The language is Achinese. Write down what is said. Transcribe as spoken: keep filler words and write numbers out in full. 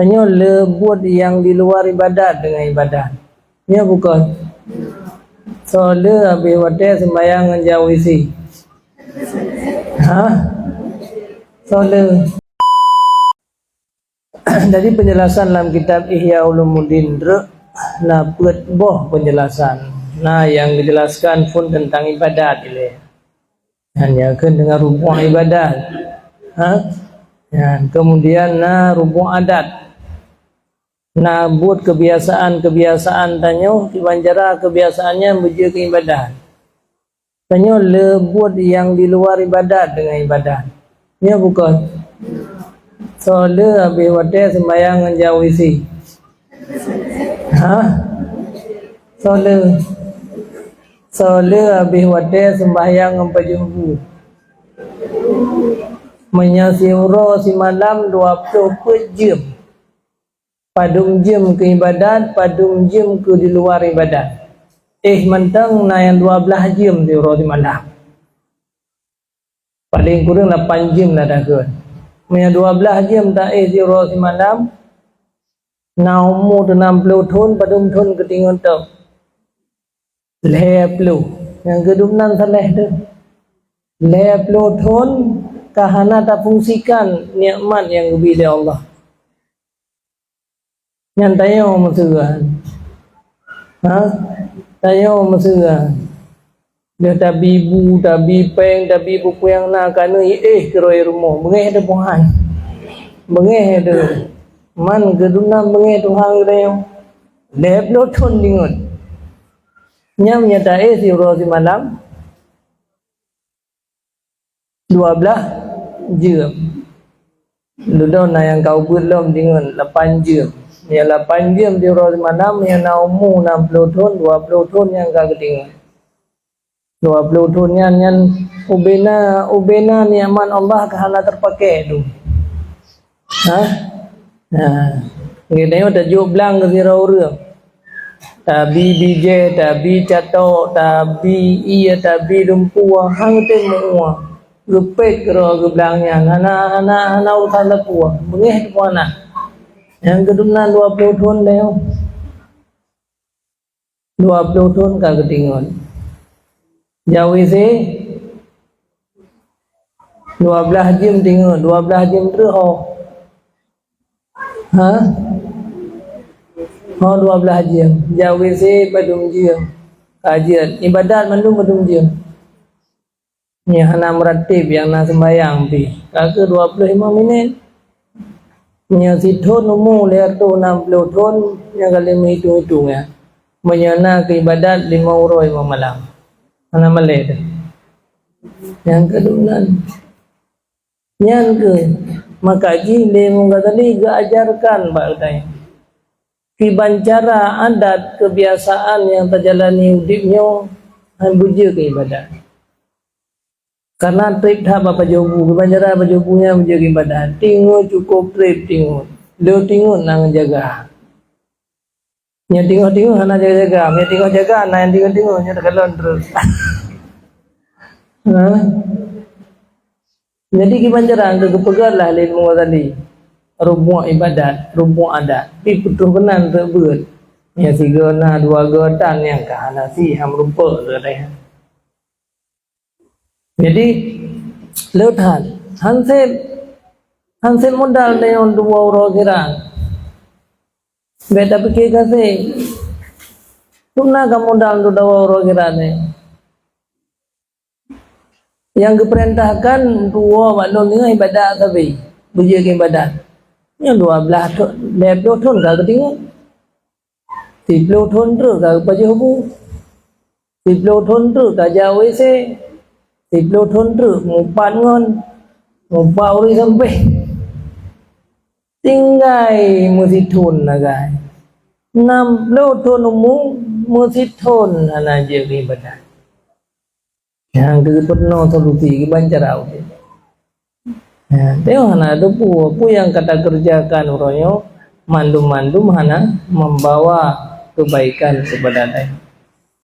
Tanyoe le buet nyang di luwa ibadat deungon ibadat. Nyo bukon? Soe le habéh watée seumbahyang ngon jak WC? Ha? Soe le? Jadi, penjelasan lam kitab Ihya Ulumuddin treuk na peuet boh penjelasan. Na nyang geujelaskan phon teuntang ibadat ilée. Nyan yakheun deungon rukun ibadat. Ha? Nyan, kemudian na rukun adat. Na buet keubiasaan-keubiasaan tanyoe, kiban cara keubiasaan nyan beujeuet keu ibadat. Tanyoe le buet nyang di luwa ibadat deungon ibadat. Nyo bukon? Soe le habéh watée seumbahyang ngon jak WC? Ha? Soe le? Soe le habéh watée seumbahyang ngon pajoh bu? Meunyoe siuroe simalam dua ploh peuet jeuem. Padum jeuem keu ibadat, padum jeuem keu di luwa ibadat. Éh mantong na nyang dua blaih jeuem siuroe simalam. Paleng kureueng lapan jeuem lah takheun. Meunyoe dua blaih jeuem taéh siuroe simalam, na umu teuh nam ploh thon, padum thon keu tingon tôb? Lhée ploh. Nyang keudum nan saléh teuh. Lhée ploh thon ka hana tafungsikan nikmat nyang geubi lé Allah. Nyan tanyoe meuseugan. Ha? Tanyoe meuseugan. Lheueh tabi bu, tabi péng, tabi peue-peue nyang na, ka neuéh keurôi rumoh. Beungéh teuh Tuhan. Beungéh teuh. Man keudum nan beungéh Tuhan geutanyoe. Lhée ploh thon deungon. Nyan nyang taéh siuroe simalam dua blaih jeuem. Dudoe na nyang ka ubeuet lom deungon lapan jeuem. Nyang lapan jeuem siuroe simalam nyang na umu nam ploh thon, dua ploh thon nyang ka geudeungon. Dua ploh thon nyan, nyan ubena, ubena nikmat Allah ka hana teupaké dum. Ha? Ha. Geutanyoe tajok blang keu sidroe ureueng. Tabi bijéh, tabi catok, tabi ié, tabi lumpur, han tém meu-ue. Geupét keudroe keu blang nyan, hana, hana, hana urosan lapue. Beungéh teuh pih na. Nyang keudum nan dua ploh thon lé. Dua ploh thon ka geudeungon. Jak WC, dua blaih jeuem deungon, dua blaih jeuem treuk ho. Ha? Ho dua blaih jeuem. Jak WC padum jeuem. Ka jeuet. Ibadat mandum padum jeuem. Nyang hana meuratéb nyang na seumbahyang pih, ka keuh dua ploh limong minét. Meunyoe sithon umu lhée reutôh nam ploh thon, nyang ka lheueh meuhitong-hitong nyan. Meunyoe na keu ibadat limong uroe limong malam, hana malée teuh. Nyang keudum nan. Nyan keuh maka jih lé Imam Ghazali geuajarkan bak geutanyoe kiban cara adat keubiasaan nyang tajalani udeb nyoe han beujeuet keu ibadat. Karna treb that bak pajoh bu, kiban cara pajoh bu nyan beujeuet keu ibadat. Tingoh cukôp treb tingoh. Lheueh tingoh na nyang jaga. Nyang tingoh-tingoh hana jaga-jaga, nyang tingoh jaga na nyang tingoh-tingoh, nyan takalon treuk. Ha? Jadi kiban cara geupeugah lah lé Imam Ghazali, rukun ibadat, rukun adat, pi putôh keunan treuk beuet. Nyang sigoe na, dua goe tan, nyang ka hana si, han meurumpok, kata nyan. Jadi, le that, han sép, han sép modal tanyoe dua uroe akhirat. Bék tapike gasé. Tuna ka modal dua uroe akhirat nyoe. Nyang geupeurintahkan dua bak lôn deungon ibadat sabe. Beujeuet keu ibadat. Nyoe dua blaih thon, lhée ploh thon ka geudeungon. Siploh thon treuk ka geupajoh bu. Siploh thon treuk ka jak WC. Siploh thon treuk mupat ngon, mupat ureueng sampéh. Tinggai meusithon sagai. Nam ploh thon umu meusithon hana jeuet keu ibadat. Nyang keuh peurunoe solusi kiban cara udeb. Ya, tengok hana teupeu, peue nyang ka takeureujakan uroe nyoe, mandum-mandum hana membawa kebaikan kepada laén.